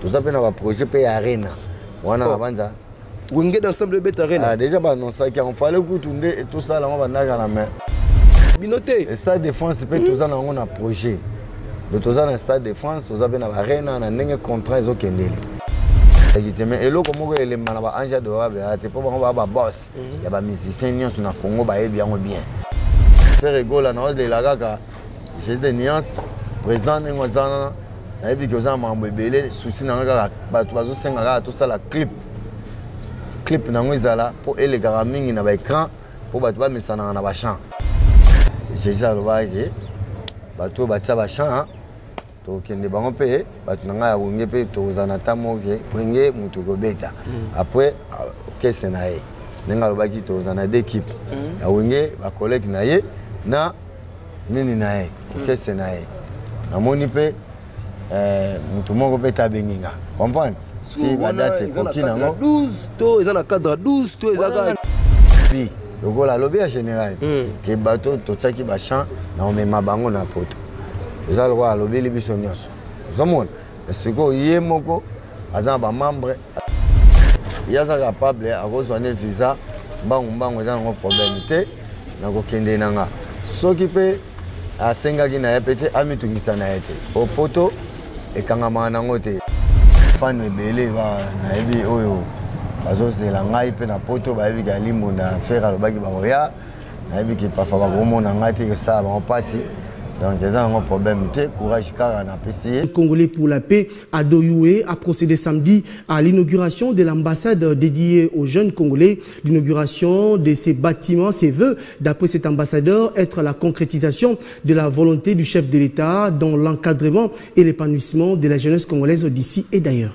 Toza mpe na baprojet mpe ya arena wana. Oh. Na banza Wenge d'ensemble ebeta arena. Ah, déjà baannonsaki yango, fale kutu nde tosala yango bandaka na mai. Bino te. Stade de France mpe toza na yango na projet. Donc toza na Stade de France, toza mpe na baarena na ndenge contrat ezokendele te. Mais eloko moko elemba na baange adorable ya te, mpo bango baa baboss ya bamusicien nyonso na Congo, bayebi yango bien. Ferre Gola, naolela kaka Jésus de nuance, président, ndenge oza wana, nayebi ke oza na makambo ebele. Souci na nga kaka, bato bazosenga kaka tosala clip. Clip nango ezala mpo elekaka mingi na baécran, mpo bato bamesanaka na bachamp. Jésus alobaki ke bato oyo batia bachamp, tokende bango mpe bato na ngai ya Wenge mpe tokozala na ta moko ke Wenge moto ekobeta. Après orchestre na ye, ndenge alobaki, tokozala na deux équipe ya Wenge, bacollègue na ye na nini na ye, orchestre na ye. Namoni mpe moto moko mpe tabengi nga, comprendre si badate ekoki nango. 12 to eza na cadre 12 to eza kaka bi lokola alobi ya général ke bato totiaki bachamp na omema bango na poto, eza lokola alobeli biso nyonso. Ozomona sikoyo, ye moko aza na bamembre, ye aza capable, akozwa ne visa mbangu mbangu, eza nango problème te na kokende na nga. Soki mpe asengaki na ye mpe te, amitungisa na ye te, po poto ekangamaka nango te. Fan ebele nayebi oyo bazozela ngai mpe na poto, bayebi ke Alimbonda Ferre alobaki bakoya. Nayebi ke parfois bakomona ngai te, kosala bango mpasi. Donc eza nango problème te, courage kaka napesi ye. Congolais pour la paix, Ado Yuhe, a procédé samedi à l'inauguration de l'ambassade dédiée aux jeunes Congolais. L'inauguration de ces bâtiments se veut, d'après cet ambassadeur, être la concrétisation de la volonté du chef de l'État dans l'encadrement et l'épanouissement de la jeunesse congolaise d'ici et d'ailleurs.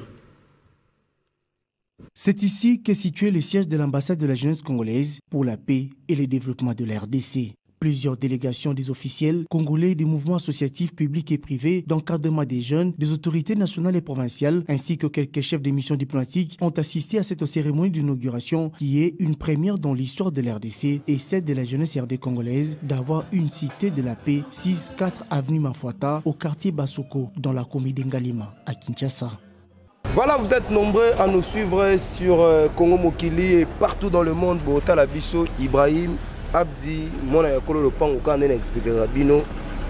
C'est ici qu'est situé le siège de l'ambassade de la jeunesse congolaise pour la paix et le développement de la RDC. Plusieurs délégations des officiels congolais, des mouvements associatifs publics et privés, d'encadrement des jeunes, des autorités nationales et provinciales, ainsi que quelques chefs de missions diplomatiques ont assisté à cette cérémonie d'inauguration qui est une première dans l'histoire de la RDC et celle de la jeunesse RD congolaise d'avoir une cité de la paix, 6-4 avenue Mafuata, au quartier Basoko, dans la commune d'Ngalima, à Kinshasa. Voilà, vous êtes nombreux à nous suivre sur Congo Mokili et partout dans le monde. Botala biso, Ibrahim, Abdi, mwana ya kolo lopango, kaka ndenge expliquer bino.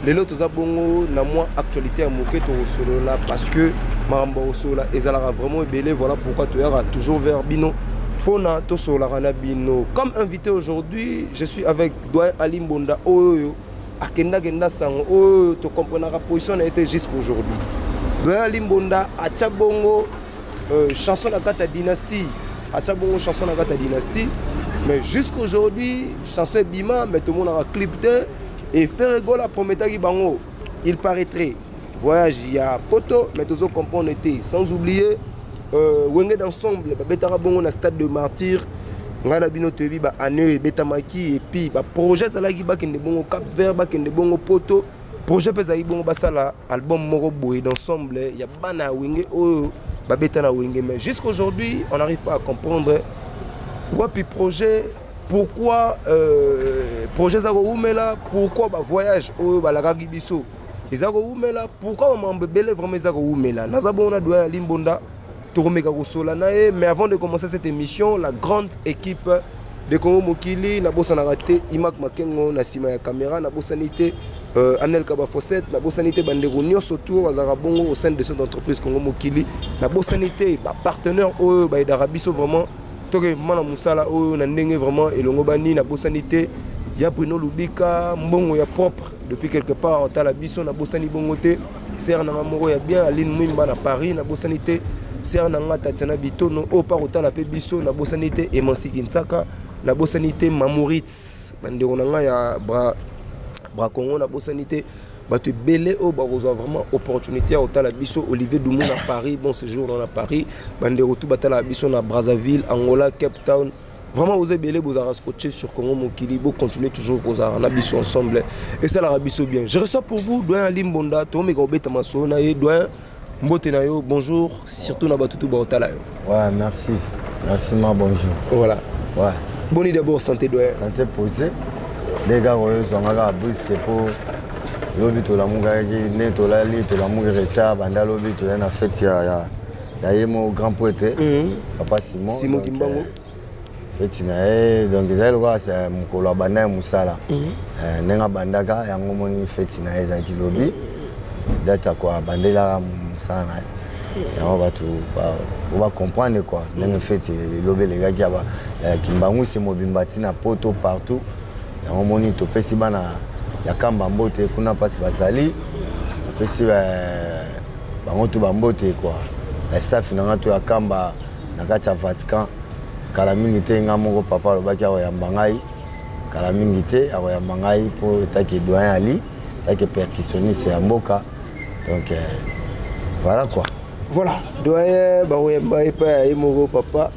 Lelo toza bongo na mwa actualité ya moke tokosolola, parce que makambo ya kosolola ezalaka vraiment ebele. Voilà pourquoi toyaka toujours vers bino mpona tosololaka na bino. Comme invité aujourd'hui, je suis avec doyen Ali Mbonda, oyo akendakenda sango oyo tocomprenaka position na ye te jusqu'aujourd'hui. Doyen Ali Mbonda atya bongo chanson na kati ya dynastie, atya bongo chanson na kati ya dynastie, mais jusqu'aujourd'hui chanson ebima, mais tomonaka clip te. Et Ferre Gola prometaki bango, il paraîtrait, voyage ya poto, mais tozo comprendre te. Sans oublier Wenge d'ensemble babetaka bongo na Stade de Martyr. Ngai na bino toyebi baannée oyo ebetamaki. Et puis baprojet ezalaki bakende bongo Cap Vert, bakende bongo poto. Projet mpe ezalaki bongo basala album moko boye d'ensemble ya bana ya Wenge oyo babeta na Wenge, mais jusqu'aujourd'hui on n'arrive pas à comprendre wapi projet. Pourquoi projet eza kowumela? Pourquoi bavoyage oyo balakaki biso eza kowumela? Pourquoi bamambo ebele vraiment eza kowumela? Naza bongo na doyen Ali Mbonda, tokomeka kosola na ye. Mais avant de commencer cette émission, la grande équipe de Congo Mokili, nabosanaka te Imak Makengo na nsima ya caméra, nabosani te Anel Kabafoset, nabosani te bandeko nyonso tour bazalaka bongo au sein de cette entreprise Congo Mokili, nabosani te bapartenaire oyo bayedaka biso vraiment toke mana mosala oyo na ndenge vraiment elongo bani, nabosani te ya Bruno Lubika, mbongo ya propre depuis quelque part otala biso, nabosani bongo te sere nanga moko ya bien, Aline Mwimba na Paris, nabosani te sere nanga Tatiana Bitono oyo pa kotala mpe biso, nabosani te Emansi Kinsaka, nabosani te Mamoritz, bandeko na ngai ya bra bra Congo, nabosani te bato ebele oyo bakozwa vraiment opportunité ya kotala biso. Olivier Dumu na Paris, bon séjour na Paris. Bandeko tu batalaka biso na Brazzaville, Angola, Cape Town, vraiment boza ebele, bozalaka scotché sur Congo Mokili. Bocontinue toujours kozalaka na biso ensemble, esalaka biso bien. Je reçois pour vous doyen Ali Mbonda, toomeka kobeta masolo na ye. Doyen, mbote na yo, bonjour, surtout na bato tu baotala yo. Ouais, merci, merci ma, bonjour. Voilà. Ouais. Boni d'abord santé, doyen? Santé posé, nde kaka oyo ozwanga kaka brusque, mpo lobi tolamukaki nde tolali, tolamuki retard. Banda lobi toya na fête ya Ya ye moko grand prêtre, papa Simon. Simon Kimbangu. Feti na ye, donc ezali lokola mokolo abanda ye mosala. Ndenge abandaka yango, moni feti na ye ezalaki lobi, date ya abandelaka mosala na ye. Yango bato bacomprendre quoi, ndenge feti elobi elekaki ya Kimbangusi mobimba, ntina Poto, partout. Yango moni topesi bana ya Kamba mbote kuna mpasi bazali, topesi bango to bambote quoi, na staff na nga to ya Kamba na kati ya Vatican. Kala mingi te, nga moko papa alobaki akoyamba ngai kala mingi te, akoyamba ngai mpo etaki doyen Ali, etaki percussionniste ya mboka. Donc voilà quoi. Voilà, doyen, bakoyamba epai ya ye moko papa.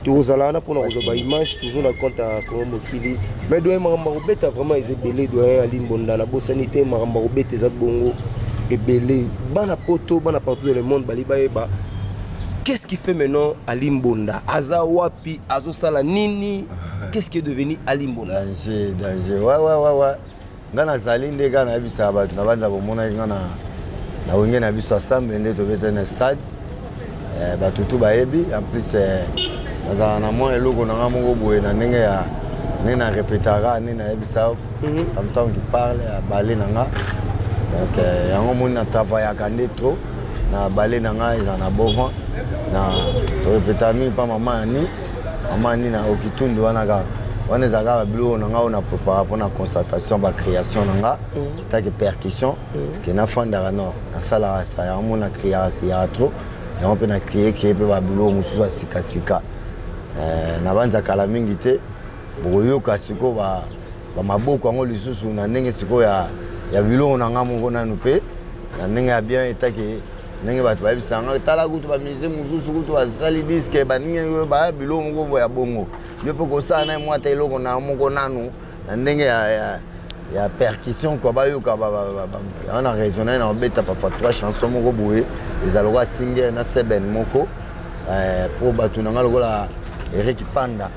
Tokozala wana mpona kozwa baimage, toujours na compte ya Kongo Mokili. Mais doyen, makambo ya kobeta vraiment eza ebele. Doyen Ali Mbonda, nabosani te, makambo ya kobeta eza bongo ebele. Bana Poto, bana partout dans le monde bali bayeba qu'est-ce qui fait maintenant Ali Mbonda aza wapi, azosala nini, qu'est-ce qui est devenu Ali Mbonda? Danger, danger, ouais. Nga nazali nde kaka nayebisaka bato na banza bomonaki nga na wenge na biso ensemble nde tobeta na stade. Bato tu bayebi. En plus nazala na mwa eloko na nga moko boye na ndenge ya ndenge na répétaka, nde nayebisa tamtam qui parle ya bale na nga. Donc yango moni na travaillaka nde trop na bale na nga, ezala na bovent na torépétaka mingi mpa mama Yani, mama ani na Okitundu wana. Kaka wana ezalaka babiloko na nga oyo na prépara mpona concertation, bacréation na nga take percussion ke nafandaka nord, nasalaka sa yango mo na criaka, criaka trop. Yango mpe na créer, créer mpe babiloko mosusu ya sikasika na banza. Kala mingi te bokoyoka sikoyo bamaboko yango lisusu na ndenge sikoyo ya biloko na nga moko nanu mpe na ndenge ya bien, etake ndenge bato bayebisaka nga: tala kutu bamusée mosusu kutu basali disque, baningi baya biloko moko boya bongo. Yo mpe kosala na ye mwa ata eloko na moko nanu na ndenge ya percussion quoi, bayoka yango na raisonne na obeta parfois trois chansons moko boye, eza lokola singer na seben moko po bato na nga lokola Eric Panda,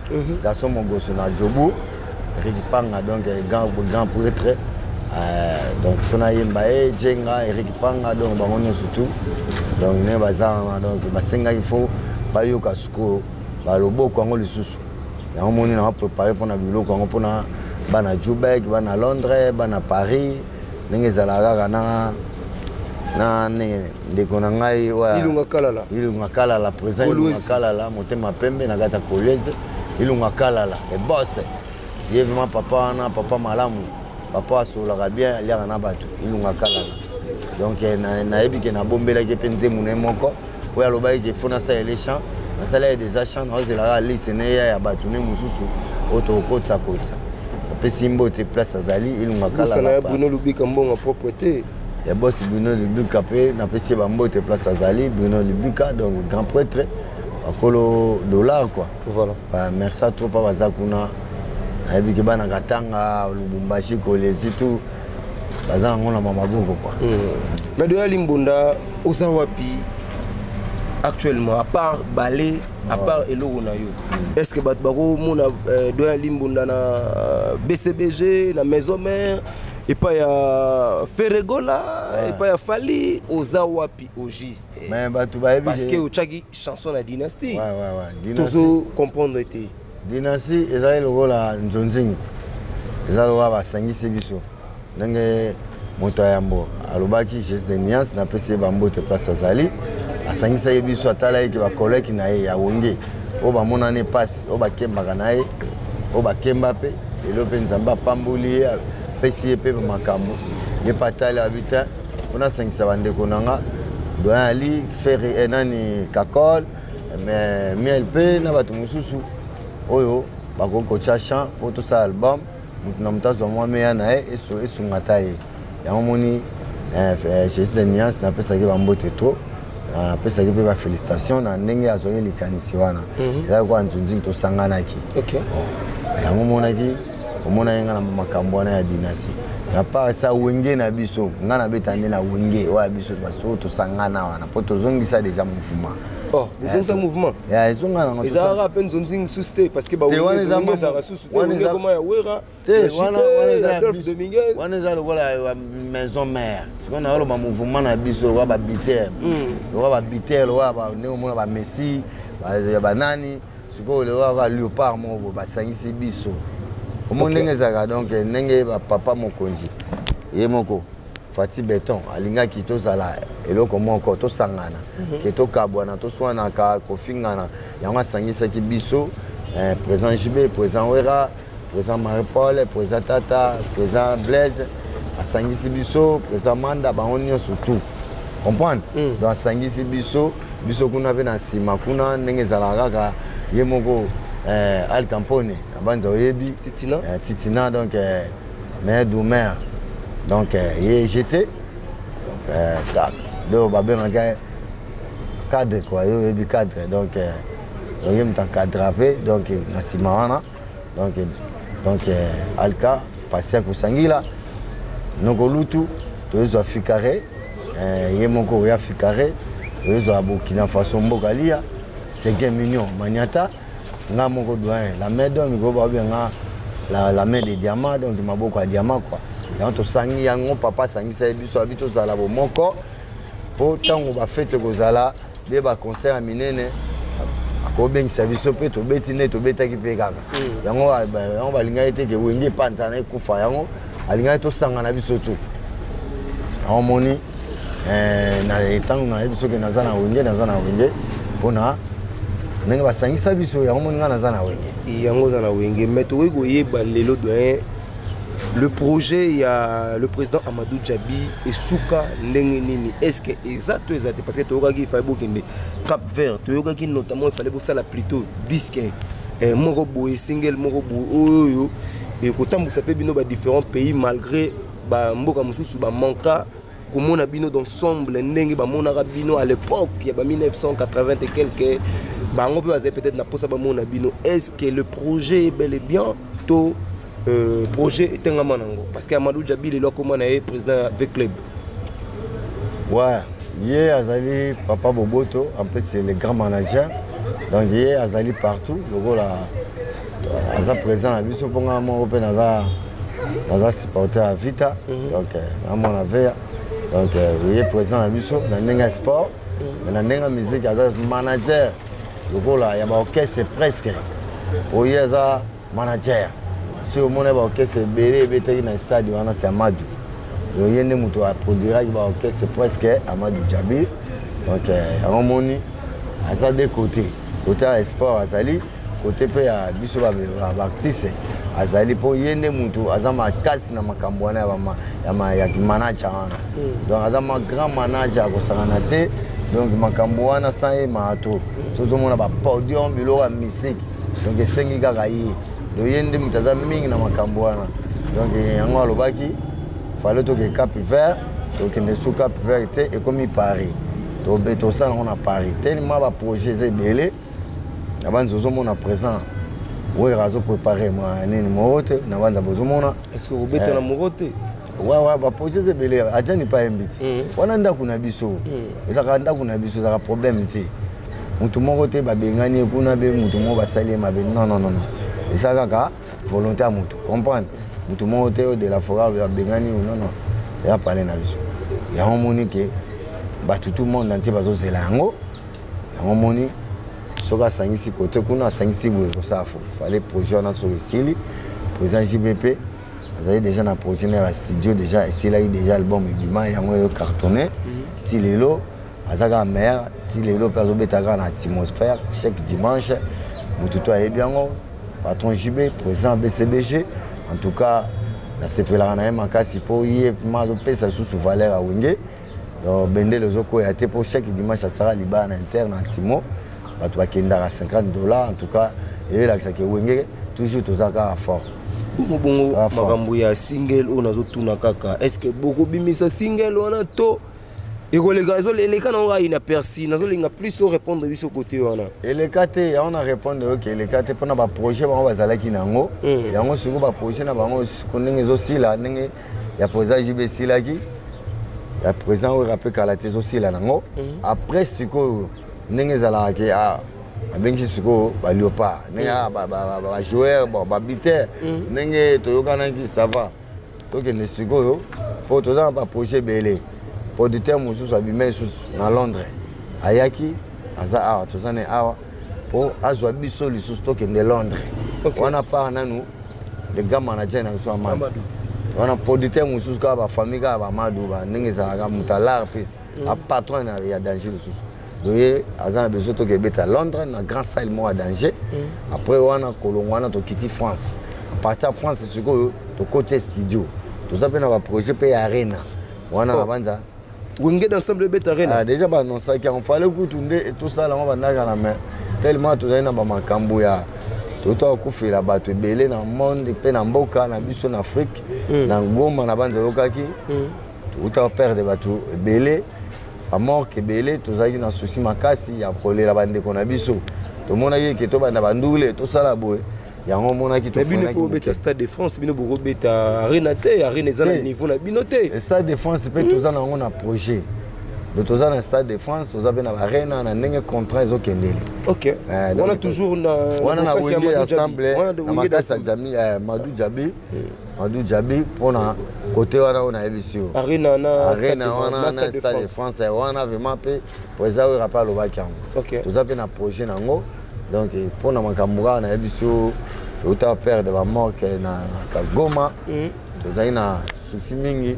garçon mogoso na Jobu, Eric Panga, donc grand, grand prêtre. Donc fo nayemba ye Jenga, Eric Panga, donc bango nyonso tout. Donc ndenge baza wana, donc basengaki fo bayoka sikoyo baloboko yango lisusu. Yango moni na préparé mpona biloko yango mpona bana Jubek, bana Londres, bana Paris, ndenge ezalaka kaka na ndenge ndeko na ngai. Ilunga Kalala. Ilunga Kalala, président Ilunga Kalala, motema pembe na kati ya Kolwezi. Ilunga Kalala eboss, ye vraiment papa wana, papa malamu, papa asololaka bien, aliaka na bato. Ilunga Kalala, donc nayebi ke nabombelaki mpe nzembo na ye moko oyo alobaki ke fo nasalela chant. Nasala ye déjà chant, naozelaka liste ne ya ya bato ne mosusu oyo tokokotisa kotisa. Apesi mbote place azali, Ilunga. Kalala Bruno Lubika, mbongo propre te. Ya bosi Bruno Lubika mpe napesi ye bambote place azali, Bruno Lubika, donc grand prêtre, bakolo dollar quoi. Voilà. Merci à trop mpa baza kuna. Nayebi ke bana Katanga, Lubumbashi, Kolezi, tout baza yango na mamaboko quoi. Mais doyen Ali Mbonda, oza wapi actuellement, à part ballet, à part eloko na yo? Est ce que bato bakomona doyen Ali Mbonda na BCBG, na Maison Mère, epai ya Ferre Gola, epai ya Fally? Oza wapi au juste? Mais bato bayebi. Parce que otiaki chanson na Dynastie. Ouais. Tozo comprendre te. Dynastie ezali lokola nzonzingi, eza lokola basangisi biso ndenge moto ya yambo alobaki, Jésus de nuance. Napesi ye bambote place azali. Asangisaki biso, atalaki bakoleki na ye ya wenge oyo bamonani mpasi, oyo bakembaka na ye, oyo bakemba mpe lelo mpe Nzambe apamboli ye, apesi ye mpe makambo. Ye mpe atali, abi te mpona asangisa bandeko na nga doyen Ali, Frère nani, Kakol, mais Miel mpe na bato mosusu oyo bakoki kotia chant mpo tosala album, moto na moto azwa mwa meya na ye, esunga ta ye. Yango moni Jésus de nuance, napesaki bambote trop, napesaki mpe bafélicitation na ndenge azwaki likanisi wana. Ezalaki kwa nzunzingi, tosanganaki. Yango monaki, omonaki nga na makambo wana ya Dynastie. Na part ça, Wenge na biso, nga na beta nde na Wenge oyo ya biso, oyo tosangana wana mpo tozongisa déjà mouvement. Oh, bozongisa mouvement? Ya, ezonga nango. Ezalaka mpe nzonzingi susu te, parce que bawenge ezalaka susu te. Wenge koma ya Wera. Te, wana wana eza lokola maison mère. Sikoyo naoloba mouvement na biso lokola babiter, lokola babiter, lokola ndenge omona bamessi ya banani. Sikoyo lokola léopard moko boye basangisi biso, omoni ndenge ezalaka. Donc ndenge bapapa mokonzi ye moko Fati Beton alingaki tozala eloko moko, tosangana, ke tokabwana, toswanaka, kofingana. Yango asangisaki biso, président JB, président Wera, président Marie Paul, président Tata, président Blaise, asangisi biso, président Manda, bango nyonso, tout comprendre. Donc asangisi biso, biso kuna mpe na nsima kuna ndenge ezalaka kaka ye moko Al Campone abanza oyebi. Titina. Titina, donc maire Doumer, donc ye jeté, donc donc babengaka cadre quoi, ye oyebi cadre. Donc ye moto encadra mpe, donc na nsima wana, donc Alka Patient Kosangila Nokolutu, toyozwa Fikare, ye moko oya Fikare, toyozwa Burkina Faso, mboka lia 5 million Maniata, nga moko doyen la main d'homme, ko babenga la main de diamant, donc maboko ya diamant quoi. Yango tosangi yango, papa asangisa ye biso, abi tozala bomoko mpo ntango bafete kozala nde baconcert ya minene, akobengisa biso mpe tobeti nde tobetaki mpe kaka yango. Yango balingaki te ke Wenge epanzana, ekufa. Yango alingaki tosangana biso tu. Yango moni ntango nayebi soki naza na Wenge, naza na Wenge mpona ndenge basangisa biso. Yango moni ngai naza na Wenge. Yango oza na Wenge, mais tokoki koyeba lelo, doyen, le projet ya le président Amadou Djabi esuka ndenge nini? Est ce que eza to eza te? Parce que toyokaki ifale bokende Cap Vert, toyokaki notamment ifale bosala plutôt disque moko boye, single moko boye oyo ekotambwisa mpe bino badifférents pays, malgré bamboka mosusu bamanka komona bino d'ensemble ndenge bamonaka bino à l'époque ya ba 1980 et quelque. Bango mpe bazali peut-être na mposa bamona bino. Est ce que le projet est bel et bien to projet etengama nango? Parce que Amadou Djabi lelo akóma na ye président ya V Club. Ouais, ye azali papa boboto, en fait c'est le grand manager. Donc ye azali partout, lokola aza président na biso, mpo nga moko mpe naza supporter ya Vita. Donc namona veya, donc ye président na biso na ndenge ya sport, mais na ndenge ya musique aza manager lokola ya baorchestre presque. Oye aza manager, soki omona baorchestre ebele ebetaki na stade wana, c'est Amadou. Ye nde moto aproduiraki baorchestre presque, Amadou Djabir. Donc yango moni aza de côté, côté ya sport azali, côté mpe ya biso baartiste azali, mpo ye nde moto aza makasi na makambo wana ya manager wana. Donc aza ma grand manager, akosangana te. Donc makambo wana sans ye maato, so ozomona bapodium, biloko ya musique, donc esengi kaka ye. Donc ye nde moto aza mingi na makambo wana. Donc yango alobaki fale toke Cap Vert, tokende su Cap Vert te, ekomi Paris. Tosala yango na Paris telema. Baprojet eza ebele na banza, ozomona présent Wera azoprépare nini moko te na banza, bozomona. Est-ce obeta na moko te? Wawa, baprojet eza ebele, ajani pa yembi ti wana ndako na biso ezalaka, ndako na biso ezalaka problème te. Motu moko te babengani ye kuna, be motu moko basali ye mabe, non, non, non, non. Eza kaka volonté ya motu, comprendre. Motu moko te oyo de la forêt babengani, non, non. Eza pale na biso. Yango moni ke bato tout monde entier bazozela yango. Yango moni soki asangisi kote kuna, asangisi boye, kosala fo fale projet wana. Soki esili, président JBP azali déjà na projet na ya bastudio, déjà esilaki, déjà album ebima, yango eyo cartonné ti lelo. Aza kaka meilleur ti lelo, mpe azobeta kaka na atmosphère chaque dimanche, motu to ayebi yango. Patron JB, président BCBG, en tout cas nasepelaka na ye makasi, mpo ye ma azopesa lisusu valeur ya Wenge. Donc bendele ezokwea te, mpo chaque dimanche atiaka libaya na inter na Antimo, bato bakendaka 50 $. En tout cas eyelakisaka Wenge toujours toza kaka fort. Bongo bongo, makambo ya single oyo nazotuna kaka, est ce que bokobimisa single wana to ekoleka, eleka nango kaka inaperçu? Nazolinga plus orépondre biso kote wana. Eleka te. Yango na répondre oyo ke eleka te mpona baprojet bango bazalaki nango. Yango sikoyo baprojet na bango siko ndenge ezosila, ndenge Ya président JB esilaki, ya président oyo mpe kala te ezosila nango. Après sikoyo, ndenge ezalaka ke abengisi sikoyo baléopard, ndenge bajoueur, bon, babuteur, ndenge toyokanaki, ça va, tokende sikoyo mpo toza na baprojet ebele. Producteur mosusu abima lisusu na Londres, ayaki, aza awa, toza ne awa mpo azwa biso lisusu, tokende Londres. Wana part nanu le grand manager na biso Amadu wana, producteur mosusu kaka bafamille kaka bamadu, ndenge ezalaka, moto alar pesi apatron ya danger lisusu. Doye aza na besoin tokebeta Londres na grand salle moko ya danger. Après wana, kolongo wana, tokiti France. À partir ya France sikoyo tokoti studio, toza mpe na baprojet mpe ya arena wana na banza. Wenge d'ensemble ebeta arena? Ah, déjà baannonsaki yango, fale kutu nde tosala yango bandaka na, mais tellement tozali na bamakambo ya tota kokufela bato ebele na monde mpe na mboka na biso na Afrique, na Goma na banza, oyokaki touta perdre bato ebele, bamorque ebele. Tozalaki na souci makasi ya kolela bandeko na biso. Tomonaki eke tobanda bandule, tosala boye, yango omonaki. Mais bino faut bobeta Stade de France, bino bokobeta arena te, arena eza na niveau na bino te. Stade de France mpe toza na yango na projet. Donc toza na Stade de France, toza mpe na barena na ndenge contrat ezokendele. Ok, wana toujours na wana na Wenge ensemble, na makasi ya Jami Madu Jabi, Madu Jabi, mpona kote wana oyo nayebisi yo. Arena na arena wana na Stade de France wana, vraiment mpe président oyo rapa alobaki yango, toza mpe na projet nango. Donc mpona makambo kaka nayebisi yo, touta perdre bamorque na Kagoma, tozali na souci mingi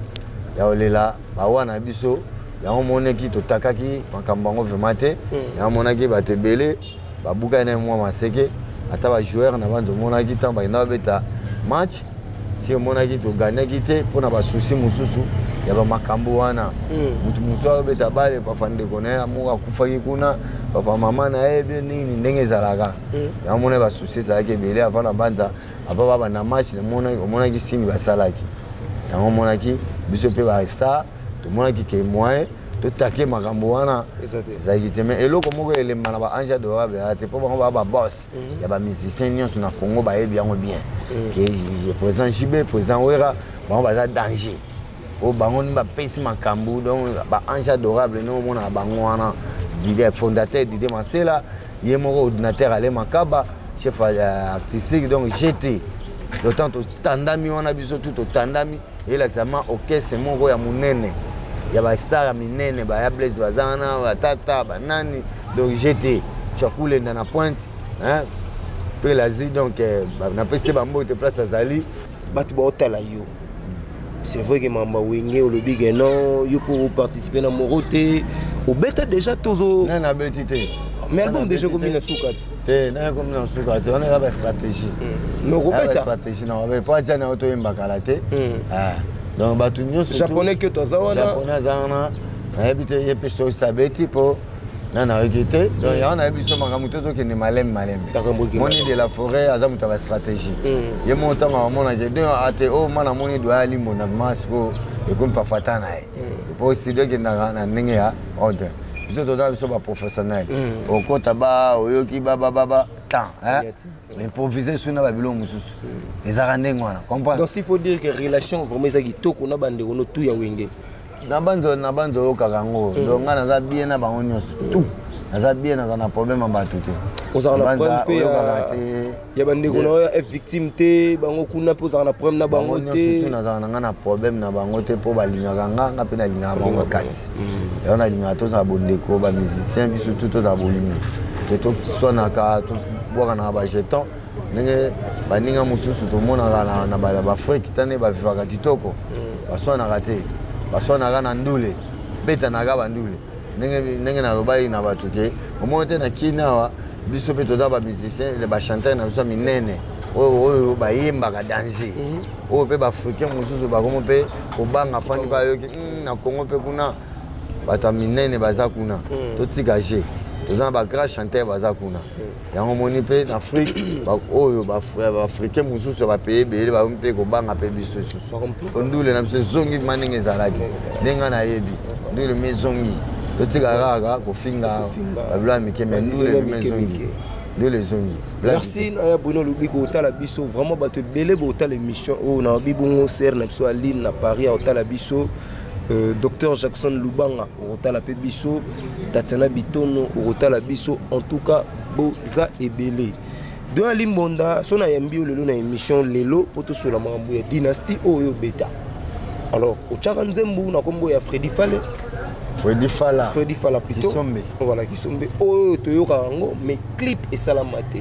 ya kolela bawa na biso. Yango monaki totakaki makambo yango vraiment te. Yango monaki bato ebele babukani na mwa maseke, ata bajoueur na banza, omonaki ntango bakenda babeta match, ti omonaki toganyaki te mpona basusi mosusu ya bamakambo wana. Motu mosusu azobeta bale, papa ndeko na ye moko akufaki kuna, papa mama na ye bie nini, ndenge ezalaka. Yango mona basusi ezalaki ebele avant na banza, avant babanda match. Omonaki simi basalaki yango, omonaki biso mpe bastar, tomonaki ke moyen totake makambo wana ezalaki te. Mais eloko moko elemba na baange adorable aya te, mpo bango baa baboss ya bamusicien nyonso na Congo, bayebi yango bien ke président JB, président Wera, bango baza danger oyo bango nde bapesi makambo. Donc baange adorable nde omonaka bango wana, fondateur Dide Masela ye moko, ordinateur Ale Makaba, chef artistique. Donc gt d'autant totandami wana, biso tu totandami, elakisa ma orchestre moko ya monene ya bastar ya minene, baya Blaise baza wana, batata banani. Donc gt chakulenda na pointe mpe lazi. Donc napesi bambote place azali. Bato baotala yo, c'est vrai que mamba Wenge, olobi ke non, yo mpo oparticipe na moro te, obeta déjà tozo Nani nabeti te. Mais album déjà komi na suka ti. Te, nani komi na suka te, wana eza bastratégie. Mais okobeta. Stratégie na po atia na yo, toyembakala te. Donc bato nyonso. Japonais ke toza wana. Japonais aza wana, nayebi te ye mpe soki abeti, mpo na nayoki te. Donc yango nayebi so makambo te, tokende malembe malembe. Moni de la forêt aza moto ya bastratégie, ye moko ntango amonake de ate oyo ma namoni doya alimbo na ma sikoyo ekomi pafata na ye, po studio ekendaka na ndenge ya ordre. Biso toza biso baprofessionnel, okota ba oyoki babababa temps improvise su na babiloko mosusu, ezalaka ndenge wana, comprendre. Donc s'il faut dire que relation vraiment eza kitoko na bandeko no tu ya Wenge. Na banzo oyokaka yango. Donc ngai naza bien na bango nyonso tout, naza bien, naza na problème ya bato te. Ozalaka na problème mpe ya bandeko na oyo f victime te, bango kuna mpe ozalaka na problème na bango te? Nazalaka na ngai na problème na bango te, mpo balingaka nga, nga mpe nalingaka bango makasi. Yango nalingaka tozala bondeko, bamusicien biso tu tozala bolingo te, toswanaka, tobwakanaka bajeton ndenge baninga mosusu tomonaka na baafrike tane bavivaka kitoko, baswanaka te, baswanaka na ndule, betanaka bandule. Ndenge nalobaki na bato ke omoni te na Kini awa, biso mpe toza bamusicien, bachanteur na biso ya minene oyo bayembaka danger, oyo mpe baafricain mosusu bakomo mpe kobanga fandi mpe ayoki na Congo mpe kuna bato ya minene baza kuna, totika je, toza na bagrand chanteur baza kuna. Yango omoni mpe na Afrique oyo baafricain mosusu ya bapays ebele bakomi mpe kobanga mpe biso lisusu, po ndule na biso ezongi ma ndenge ezalaki, ndenge nayebi ndule ma ezongi. Totika kaka kofinga babilo ya mike, mais ndule ma ezongi. Ndule ezongi. Merci naya Bruno Lubiko otala biso vraiment bato ebele botala émission oyo na babi bongo sere na biso Aline na Paris otala biso docteur Jackson Lubanga otala pe biso Tatiana Bitono otala biso en tout cas boza ebele Doyen Limbonda so na yambi yo lelo na émission lelo po tosola makambo ya dynastie oyo beta alors otyaka nzembo na kombo ya Freddy Fale. Freddy Fala. Freddy Fala plutôt. Kisombe. Voilà, Kisombe. Oyo toyoka yango, mais clip esalama te.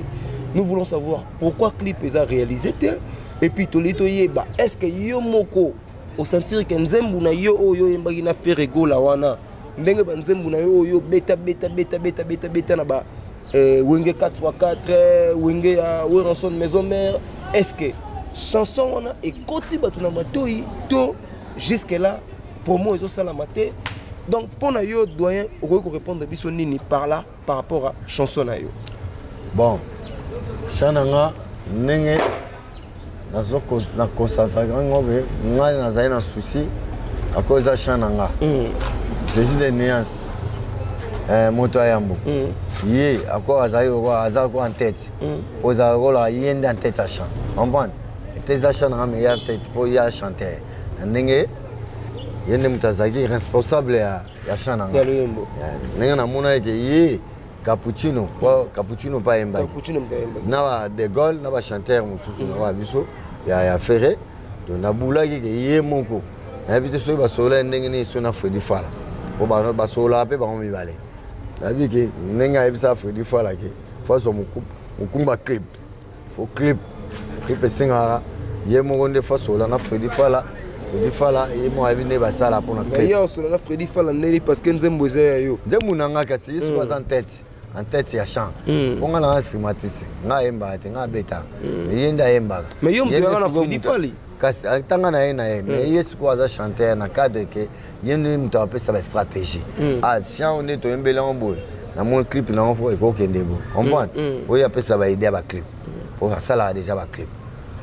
Nous voulons savoir pourquoi clip eza réalisé te. Et puis toli toyeba, est-ce que yo moko osentir que nzembo na yo oyo oyembaki na Ferre Gola wana, ndenge ba nzembo na yo oyo beta beta beta beta beta beta na ba Wenge 4x4, Wenge ya Werrason Maison Mère, est-ce que chanson wana ekoti bato na matoi to jusque là promo ezosalama te? Donc mpo na yo doyen, okoki korépondre biso nini par là par rapport à chanson na yo? Bon, chant na nga ndenge nazo na concentraka ngo be ngai nazali na souci à cause ya chant na nga. Jésus de nuance, moto ya yambo. Ye ako azali lokola aza lokola en tête. Po ezala lokola ye nde en tête ya chant. Comprendre? Ete eza chant na nga mais ye en tête po ye a chanteur. Na ndenge ye nde moto azalaki responsable ya chant na nga. Ya loyembo. Ya, ndenge namonaki ke ye Cappuccino, po Cappuccino pa yembaki. Cappuccino mpe ayembaki. Na ba De Gaulle, na ba chanteur mosusu na ba biso ya Ferré. Donc nabulaki ke ye moko. Nayebi te soki basolola ndenge nini so na Freddy Fala. Po basololaka mpe bango mibale. Nayebi ke ndenge ayebisaka Freddy Fala ke fo azwa mokumba clip. Fo clip. Clip esengaka ye moko nde fo asolola na Freddy Fala. Freddy Fala ye moko ayebi nde basala mpona Mais clip. ye asolola na Freddy Fala ndeni parce que nzembo eza ya yo. Nzembo na nga kasi ye soki aza en tête. En tête ya chant. Po nga na nga instrumentiste. Nga ayembaka te, nga abetaka. Mais ye nde ayembaka. Mais yo moto Ye nde yaka na sikoyo Freddy moto Fally. Kasi, atanga na ye, mais ye sikoyo aza chanteur na cadre ke ye nde moto apesa ba stratégie. Ah, chant nde toyembeli yango boye. Na moni clip na yango fo ekokende boye. Comprendre? Po ye apesa ba idée ya ba clip. Po asalaka déjà ba clip.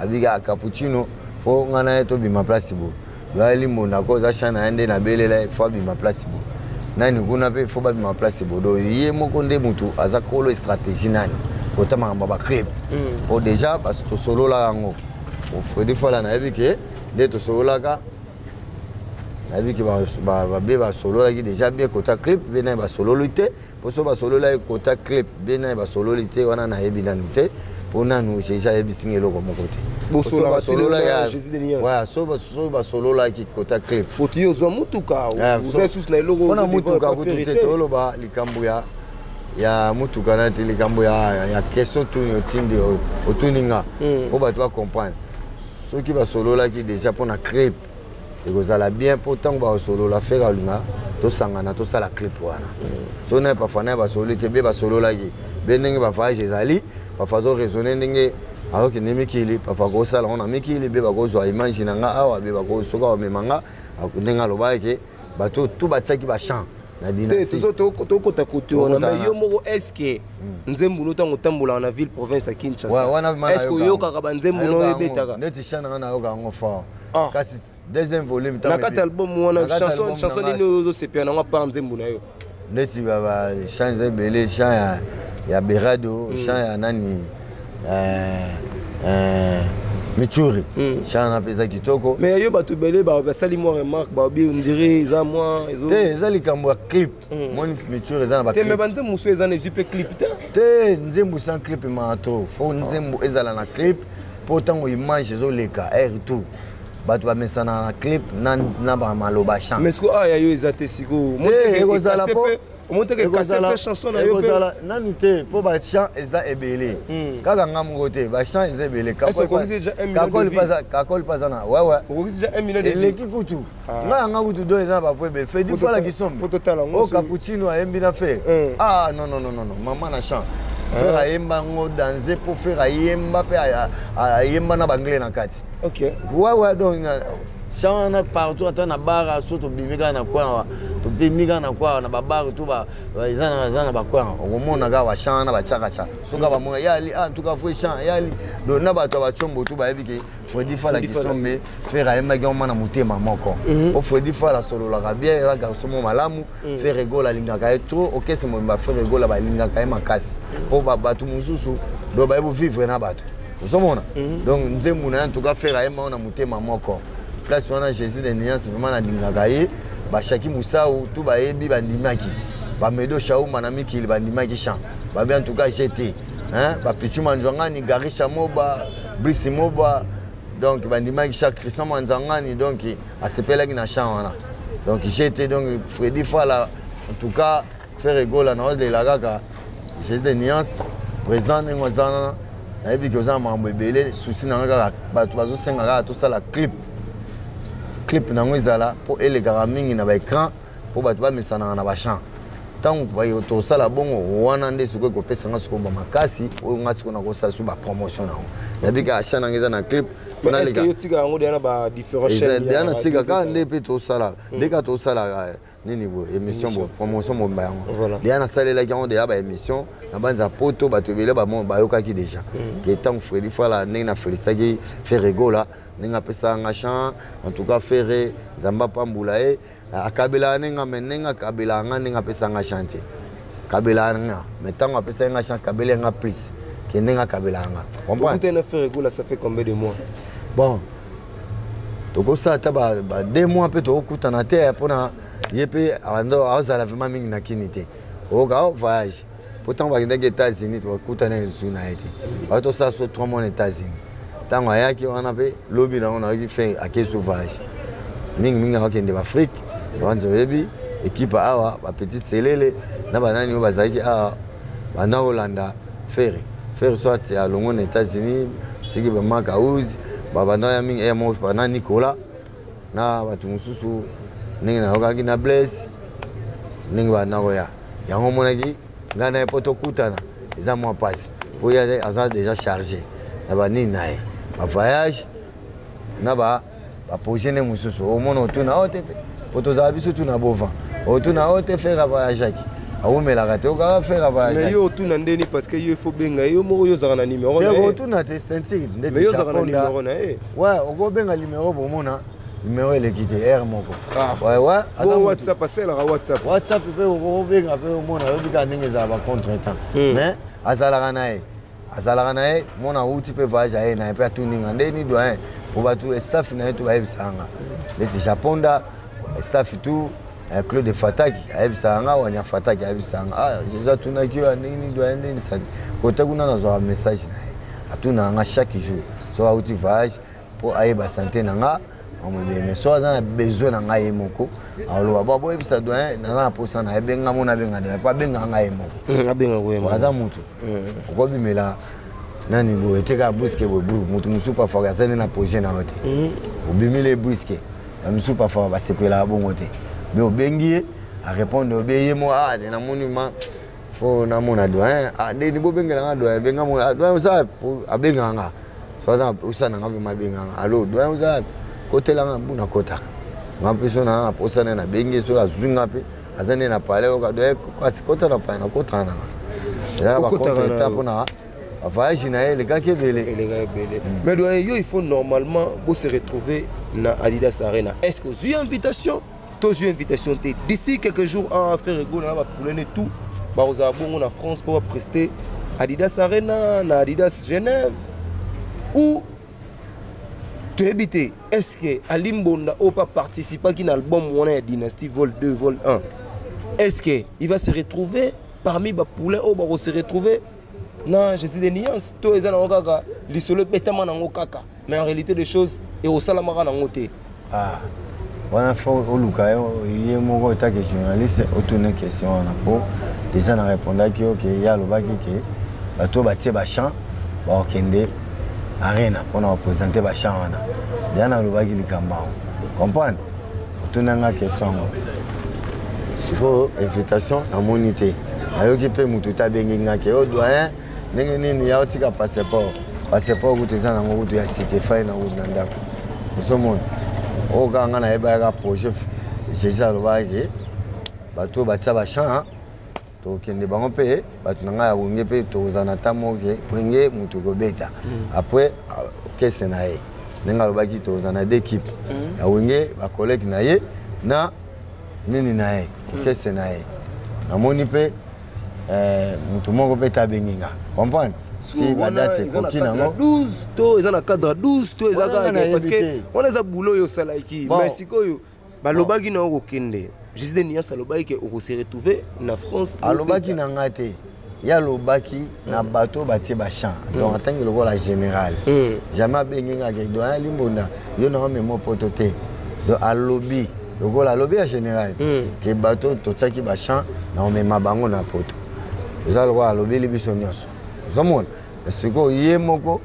Abika Cappuccino, fo nga na ye tobima place boye. Doyali Mbonda ko aza chant na ye nde nabelela ye, fo abima place boye. Nani kuna mpe fo babima place boye. Donc ye moko nde motu aza kolo stratégie nani kota makambo ya ba clip. Po déjà tosololaka yango. Bo Freddy Fala nayebi ke nde tosololaka, nayebi ke babe basololaki déjà bien kota clip, be naye basololi te. Po so basololaki kota clip, be naye basololi te, wana nayebi nanu te. Po nanu Jésus ayebisi nga eloko moko te. Bosololaka So basololaki ti lelo na ya- Jésus de Nuance. Ouais, so basololaki kota clip. Po ti ozwa mutuka, oza susu na eloko Mpona ozo mutuka devoir kutu pas te, faire te. toloba likambo ya mutuka na te, likambo ya question tuni otindi otuni nga. Po bato ba comprendre. Soki basololaki déjà mpona clip, ekozala bien po ntango basolola Ferre alinga tosangana tosala clip wana. So naye parfois naye basololi te, be basololaki be ndenge ba voyage ezali, parfois to raisonner ndenge azokende mikili, parfois akosala yango na mikili, be bakozwa image na nga awa, be soki akomema nga ndenge alobaki ke bato tu batiaki ba chant na Te, dynastie. tokota kote wana, Tokota mais na- yo moko, est-ce que nzembo no ntango otambolaka na ville province ya Kinshasa, Ouais, wana vraiment est-ce que nayoka oyokaka yango. banzembo no Nayoka yango. oyebetaka? Neti chant na nga nayoka yango fort. Ah. Kasi deuxième volume Na kati album wana, Na kati album chanson na nga- nini oyo ozosepela nango apart nzembo na yo? Neti ba chant eza ebele, chant ya Berado, chant ya nani, Michuri, chant wana mpe eza kitoko. Mais yo bato ebele basali mwa remarque, babi ondire eza mwa Te, eza likambo ya clip. Moni Michuri eza na Te, mais ba clip. Banzembo mosusu eza na ezwi mpe clip te. Te, nzembo sans clip emaka trop. Fo nzembo ezala na clip mpo ntango image ezoleka air tout, bato bamesana na clip na bamaloba chant. Mais sikoyo awa ya yo eza te sikoyo. Te, ekozala po Omoteke ekase mpe chanson na yo mpe. Ekozala nanu te mpo ba chant eza ebele, kaka nga moko te, ba chant eza ebele. Est-ce que okokisi déjà 1 million de vues? Kakol mpe aza na wewe. Okokisi déjà 1 million de vues? Eleki kutu. Ngai yanga kutu do eza na ba vues ebele. Freddy Fala Kisombe. Faut totala yango. O Cappuccino ayembi na Ferre. Ah non, non, non, non, non, mama na chant Ferre ayemba yango danse mpo Ferre ayemba mpe ayemba na banglais na kati. Ouais, donc chant wana partout, ata na bara so tobimi kaka na coin awa. Topemi kaka na kwara na babare to eza na bakwara, okomona kaka bachamp wana batiaka cha. Soki bamona yali, ah, en tout cas vrai champ yali. Donc na bato ya bacombo to bayebi ke Fredi Fala Kisombe, Ferre ayembaki yango na motema moko. Po Fredi Fala asololaka bien, eza garçon mo malamu. Ferre Gola alingaka ye trop, orchestre mobimba Ferre Gola balingaka ye makasi. Po bato mosusu donc bayebi vivre na bato. Ozomona? Donc nzembo na ye, en tout cas Ferre ayemba yango na motema moko. Place wana Jésus de Nuance vraiment nalingaka ye. Bashaki Musau tout bayebi, bandimaki. Bamedo Shauma na mikili bandimaki chant. Babi en tout cas GT. Hein, Bapichu Manzwangani, Gary Chamoba, Brice Moba, donc bandimaki chaque Christian Manzangani, donc asepelaki na chant wana. Donc GT, donc Freddy Fala, en tout cas Ferre Gola na olela kaka Jésus de Nuance, président ndenge oza wana, nayebi ke oza na makambo ebele. Souci na nga kaka bato bazosenga kaka tosala clip. Clip nango ezala mpo elekaka mingi na baécran, mpo bato bamesanaka na bachamp. Ntango tosala bongo wana nde sikoyo ekopesanga sikoyo bamakasi oyo nga sikoyo nakosala so bapromotion nango. Nayebi kaka champ nanga eza na clip. Otika yango deya na badifférent chaîne? Deya natika kaka nde mpe tosalaka nde kaka tosalaka nini boye, émission boye, promotion mobimba yango deya nasalelaki yango deya baémission na banza poto. Bato ebele bayokaki déjà ke ntango Fredi Fala, ndenge na félicitaki Ferre Gola, ndenge apesaka nga champ. En tout cas Ferre, Nzambe apambula ye. Akabelaka ndenge, me ndenge akabelaka nga, ndenge apesaka nga champ te, akabelaka nga, mais ntango apesaki nga champ, akabeli nga plus ke ndenge akabelaka nga. Comprendre na Ferre Gola, ça fait combien de mois? Bon, tokosala ata ba 2 mois mpe tokokutana te, mpona ye mpe azala vraiment mingi na kini te. Oyoka o voyage, po ntango bakendaki États-Unis, bakutana lisusu na ye te. Baki tosala so 3 mois na États-Unis. Ntango ayaki wana mpe lobi nango nayoki fin ake so voyage mingimingi, akokende baAfrique. Banza oyebi équipe awa, bapetite selele na banani oyo bazalaki awa, banda kolanda Ferre. Ferre soit alongo na États-Unis, siki bamaka use babanda ya mingi moko na Nicolas na bato mosusu, ndenge nayokaki na Blaise, ndenge banda koya yango. Omonaki ngai na ye mpo tokutana eza mwa mpasi, mpo ye aza déjà chargé na banini na ye, bavoyage na baprojet nde mosusu. Omona otuna o te, po tozala biso tuna bovan, otuna o te, Ferre avoyageaki, awumelaka te, okaka Ferre avoyage. Mais yo otuna ndeni? Parce que yo il faut benga yo moko, yo ozalaka na numéro na ye. Otuna te, ceinture. Nde mais yo ozalaka na numéro na ye. Ouais, okobenga numéro, bomona numéro eleki te heure moko. Ouais. Bon, WhatsApp, asalelaka WhatsApp. WhatsApp mpe okobenga mpe omona, oyebi kaka ndenge ezala bacontretemps, mais azalaka na ye, azalaka na ye. Mona awuti mpe voyage, aye na ye mpe atuninga ndeni doyen, po bato staff na ye to bayebisaka nga neti Japonda, staff tout, Claude Fataki ayebisaka nga, Wanya Fataki ayebisaka nga: "Ah, Jésus atunaki oyo ndenge nini, doyen, ndeni saki kote kuna." Nazwaka message na ye, atunaka nga chaque jour so awuti voyage mpo ayeba santé na nga, mamobele. So aza na besoin na ngai, ye moko aloba: "Bo boyebisa doyen, naza na posa na ye." Benga mo, nabenga doyen po abengaka ngai ye moko. Abengaka ye moko. Aza motu okobimela nani boye te, kaka brusque boye. Motu mosusu parfois aza nde na projet na yo te, obimeli ye brusque. Bamisusu parfois basepelaka bongo te, mais obengi ye, arépondre obe ye mo: "Ah, namoni ma fo namona doyen. Ah, ndeni bobengelanga doyen." Benga mo: "Ah, doyen oza?" Abengaka nga so aza osa nanga vraiment, abengaka: "Allo doyen, oza?" Kotelanga mbu nakotaka nga mpe so naa posa nde nabengi, so azwi nga mpe aza nde na palais. Oka doyen, kasi kota na palais, nakotaka nanga. Ezaka bacontre mpona voyage na ye elekaki ebele. Elekaki ebele. Mais doyen, yo il faut normalement bo se retrouver na Adidas Arena. Est ce que ozwi invitation to ozwi invitation te? D'ici quelques jours a Ferre Gola na bapoulain tout bakozala bongo na France mpo baprester Adidas Arena na Adidas Genève ou toyebi te. Est ce que Ali Mbonda oyo mpe participaki na album wana ya Dynastie vol 2 vol 1, est ce que il va se retrouver parmi bapoulain oyo bakose retrouver na Jésus de Nuance, to eza nango kaka lisolo ebetama nango kaka, mais en réalité des choses ekosalamaka nango te? Ah, wana fo oluka ye moko etake journaliste, otuna question wana, mpo déjà na répondaki yo ke ye alobaki ke bato batie bachamp bakokende Arena mpona baprésente bachamp wana. Deja nalobaki likambo yango, comprendre. Otunanga question yango. Sikoyo invitation namoni te, nayoki mpe motu te abengi nga ke: "O doyen, ndenge nini ya otika passeport?" Passeport kutu eza nango kutu ya sika, efai na kutu na ndako. Ozomona oyo kaka nga nayebaka projet. Jésus alobaki. Bato oyo batia bachamp, tokende bango mpe bato na ngai ya Wenge mpe tokozala na ta moko ke Wenge moto kobeta. Après orchestre na ye, ndenge alobaki, tokozala na deux équipe ya Wenge, bacollègue na ye na nini na ye, orchestre na ye. Namoni mpe motu moko mpe tabengi nga, comprendre si badate ekoki nango. 12 to eza na cadre 12 to eza kaka, parce que wana eza boulot oyo osalaki. Mais sikoyo balobaki na yo kokende, Jésus de Nuance alobaki ke okose retrouver na France. Alobaki na nga te, ye alobaki na bato batie bachamp. Donc atangi lokola général, jamais abengi nga ke doyen Ali Mbonda, yo na omema poto te. Donc alobi lokola alobi ya général ke bato totiaki bachamp na omema bango na poto, eza lokola alobeli biso nyonso. Ozomona sikoyo ye moko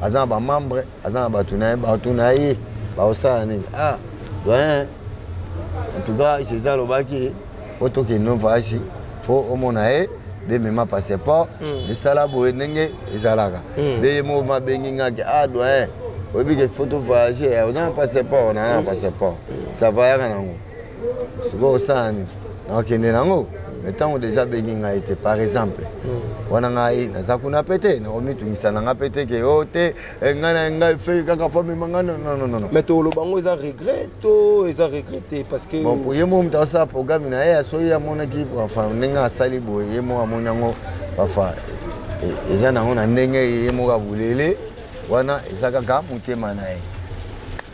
aza na bamembre, aza na bato na ye, bato na ye baosala nini? Ah doyen, en tout cas Jésus alobaki po tokende voyage, fo omona ye, bemema passeport, bisala boye ndenge ezalaka. Nde ye moko mabengi ngaki: ah doyen, oyebi ke fo tovoyage, oza na passeport? Na passeport, ça va, yaka nango. Sikoyo osala nini? Nakokende nango. Mais ntango déjà abengi ngai te, par exemple, wana ngai naza kuna mpe te, nakomitungisa na nga mpe te ke o te, ngai na ngai fe kaka fo amema ngai. Non, non, non. Mais toloba yango eza regret to eza regret te? Parce que bon, ye moko moto asala programme na ye. Soki amonaki, enfin ndenge asali boye, ye moko amoni yango, enfin eza nango na ndenge ye moko abulele wana, eza kaka motema na ye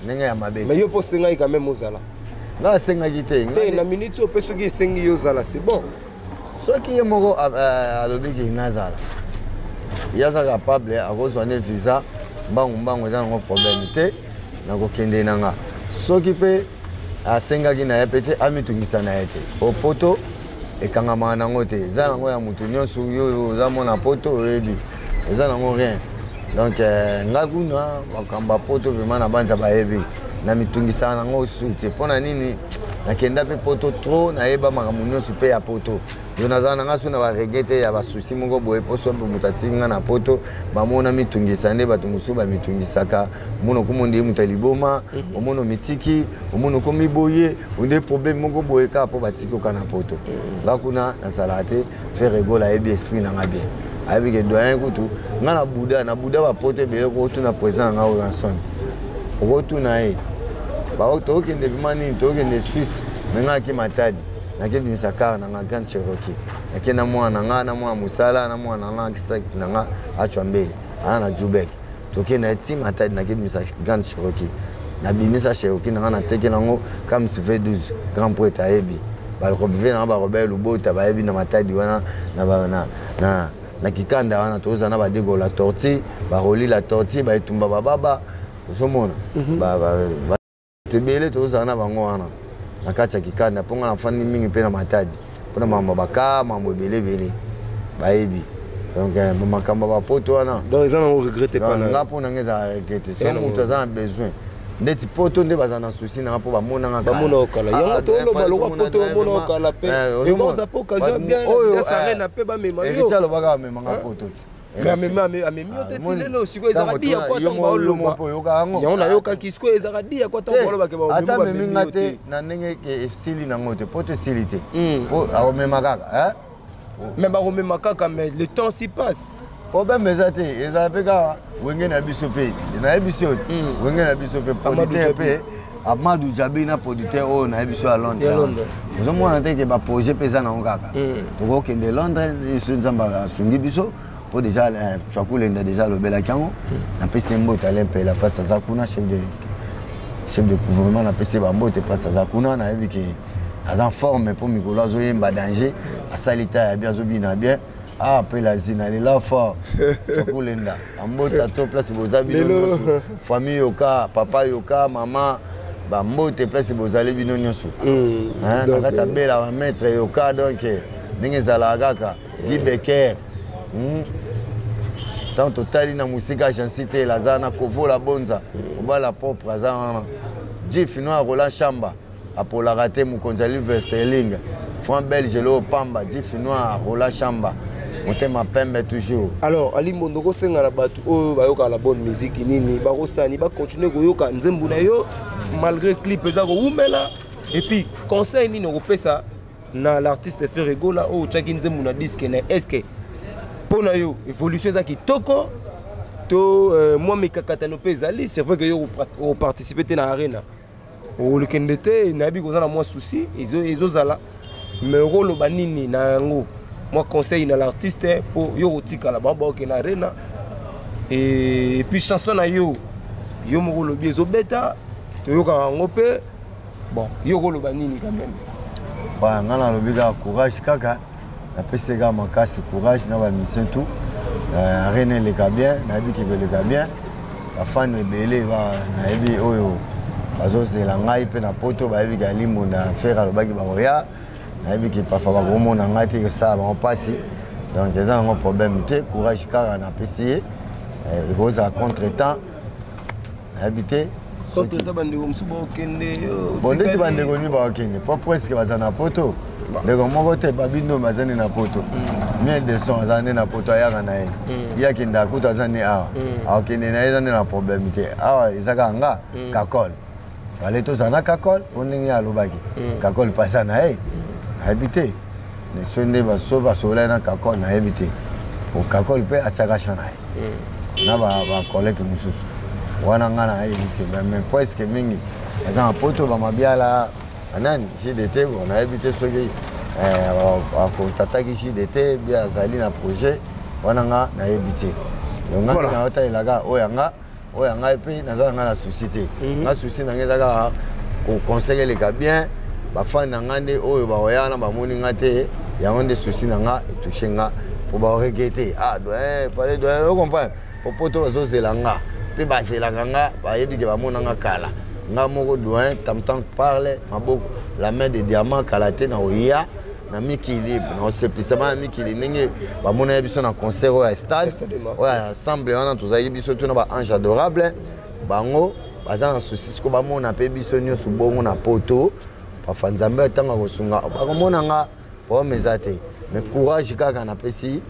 ndenge ya mabe. Mais yo mpo osengaki quand même ozala. Ngai asengaki te. Te, na minute oyo mpe soki esengi yo ozala, c'est bon. Soki ye moko alobiki nazala, ye aza capable, akozwa ne visa mbangu mbangu, eza nango problème te, nakokende na nga. Soki mpe asengaki na ye mpe te, amitungisa na ye te. Po poto ekangamaka nango te, eza nango ya motu nyonso. Yo oza mwana poto, oyebi eza nango rien. Donc nga kuna makambo ya poto vraiment na banza bayebi, na mitungisaka nango su te. Mpo na nini? Nakenda mpe poto trop, nayeba makambo nyonso mpe ya poto. Yo nazala na nga so na baregret te ya basusi moko boye, mpo so mpe moto atiki nga na poto, bamona mitungisa nde bato mosusu bamitungisaka. Omona okoma nde moto ya liboma, omona omitiki, omona okomi boye, onde problème moko boye kaka mpo batiki oka na poto. Nga kuna nazalaka te. Ferre Gola ayebi esprit na nga bien, ayebi ke doyen kutu nga na buda na buda bapoto ebele. Okotuna président na nga oyo Anson, okotuna ye, tokokende bima nini, tokokende Suisse. Me nga ake Matadi, nakebimisa car na nga Grand Cherokee, nake na mwana na nga, na mwana mosala, na mwana na nga saki na nga acwa mbele aa na Jubek, tokende na ti Matadi, nakebimisa Grand Cherokee. Nabimisa Cherokee na nga, nateki nango Kams V12. Grand poete ayebi, barobe na nga, barobert Lubota bayebi na Matadi wana, na kikanda wana toza na badego la tortue, baroli la tortue, baetumba bababa, ozomona bato ebele tozala na bango wana na kati ya kikanda. Mpo nga nafandi mingi mpe na Matadi mpona makambo baka mambo ebele ebele bayebi. Donc makambo ya bapoto wana. Donc eza nango regret pa na nga? Mpo na nga ezala regret. So moto aza na besoin ndeti poto nde baza na souci nanga mpo bamonanga. Bamona okala yango toloba lokwa poto, bamona okala mpe ekoza mpo occasion bien arena mpe bamema yo. Héritier alobaka bamemanga poto te. Mais amemi yo te ti lelo. Sikoyo ezalaka di ya kwa ntango baoloba yango, nayokaki sikoyo ezalaka di ya kwa ntango balobake. Ata amemi nga te na ndenge esili nango te, poto esili te, po akomema kaka. Mais bakomema kaka, mais le temps s'y passe. Problème eza te, ezala mpe kaka Wenge na biso mpe, nayebi so Wenge na biso mpe, producteur mpe Amadou Djabi na producteur oyo nayebi so ya Londres. Ozomona te ke baprojet mpe eza nango kaka, tokokende Londres so Nzambe asungi biso. Mpo déjà Twakulenda déjà alobelaki yango, napesi ye mbote. Alain Mpela, place aza kuna, chef de gouvernement, napesi ye bambote place aza kuna. Nayebi ke aza en forme mpo mikolo azoyemba danger, asali ta ya bien, azobina bien. Ah, mpe lazina lela fort. Twakulenda, bambote to place boza bino nyonso, famille yoka, papa yoka, mama, bambote place bozali bino nyonso na kati ya bela, bamaître yoka. Donc ndenge ezalaka kaka, Guy Becker, ntango totali na mosika, agence te aza na kovola bonza mobala propre aza wana, Jif Noir, Roland Chamba apolaka te, mokonzi ya Live Sterling, franc belge lo pamba, Jif Noir, Roland Chamba, motema pembe toujours. Alors Ali Mbondo, kosenga na bato oyo bayokaka la bonne musique nini? Bakosani bacontinue koyoka nzembo na yo malgré clip eza kowumela? Et puis conseil nini okopesa? Na l'artiste Ferre Gola oyo otiaki nzembo na disque na, est ce que mpo na yo évolution eza kitoko to mwa mikakatano mpe ezali? C'est vrai que yo oparticipe te na Arena, olekende te, nayebi koza na mwa souci ezozala, mais okoloba nini na yango, mwa conseil na l'artiste mpo yo kotikala bango baokende na Arena? Et puis chanson na yo, yo moko olobi ezobeta, toyokaka yango mpe. Bon, yo okoloba nini quand même? Nga nalobi kaka courage, kaka napesi kaka makasi, courage na bamusicien tout. Arena eleka bien, nayebi ke koleka bien. Bafani ebele nayebi oyo bazozela ngai mpe na Poto, bayebi ke Alimbonda Ferre alobaki bakoya. Nayebi ke parfois bakomona ngai te, kosala bango mpasi, donc eza nango problème te. Courage kaka napesi ye. Ekozala contre temps, nayebi te. Bandeko mosusu bakokende. Bon, ndeti bandeko nini bakokende? Po presque baza na Poto, ndeko moko te, babino baza nde na Poto. Miel de Son aza nde na Poto, ayaka na ye, ye akendaka kutu, aza nde awa, akokende na ye, eza nde na problème te. Awa eza kaka nga, Kakol. Fale tozala na Kakol mpo ndenge alobaki, Kakol mpe aza na ye, nayebi te so nde so basololaki na Kakol, nayebi te. Kakol mpe atiaka champ na ye na bacollègue mosusu wana, nga nayebi te. Mais presque mingi eza na Poto, bamabiala, banani, JDT. Bon, nayebi te soki akontataki JDT bi azali na projet wana, nga nayebi te. Donc nga naotalelaka oyo yanga, oyo ya ngai mpe naza na ngai na souci te. Nga souci na ngai eza kaka conseil eleka bien, bafani na ngai nde oyo bakoya wana bamoni nga te, yango nde souci na nga, etouche nga po baregretter. Ah, doyen, fallait doyen, ocomprendre, po poto bazozela nga mpe bazelaka nga, bayebi ke bamona nga kala. Nga moko doyen Tamtam parle, maboko la main de diamant, kala te na oya na mikili, na osepelisa bana mikili ndenge bamonaki biso na concert oyo ya stade, oyo ya ensemble wana tozalaki biso tuna baange adorable. Bango baza na souci siko bamona mpe biso nyonso bongo na Poto. Parfois Nzambe ntango akosunga, bakomona nga, problème eza te. Mais courage kaka napesi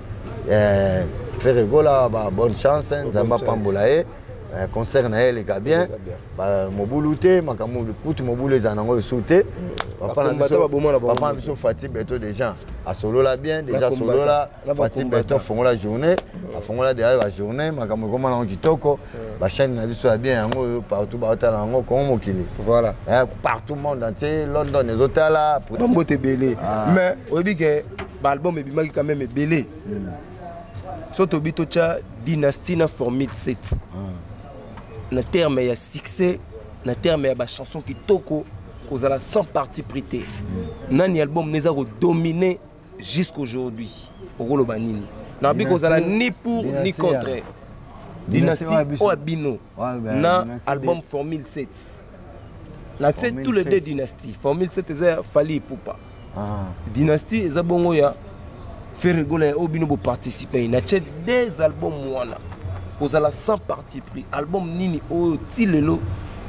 Ferre Gola, ba bonne chance, Nzambe apambola ye, concert na ye eleka bien, mobulu te, makambo kutu mobulu ezala nango esu te. Papa na biso Fati Beto déjà asolola bien, déjà asolola Fati Beto, afongola journée, afongola déjà bajournée, makambo ekoma nango kitoko. Bachaîne na biso ya bien yango oyo, partout baotala yango, Kongo Mokili. Voilà. Partout, monde entier, London ezotala. Bambote ebele. Mais oyebi ke baalbum ebimaki quand même ebele. So tobi totya Dynastie na Formule 7 na terme ya succès, na terme ya bachanson kitoko, kozala sans parti pris te, nani album neza kodomine jusqu'aujourd'hui? Okoloba nini? Nabi kozala ni pour ni contre. Dynastie oyo ya bino na album Formule 7, na tie tous les deux Dynastie. Formule 7 eza ya Fally Ipupa, Dynastie eza bongo ya Ferre Gola oyo bino boparticipe. Na tie deux albums wana, kozala sans parti pris, album nini oyo ti lelo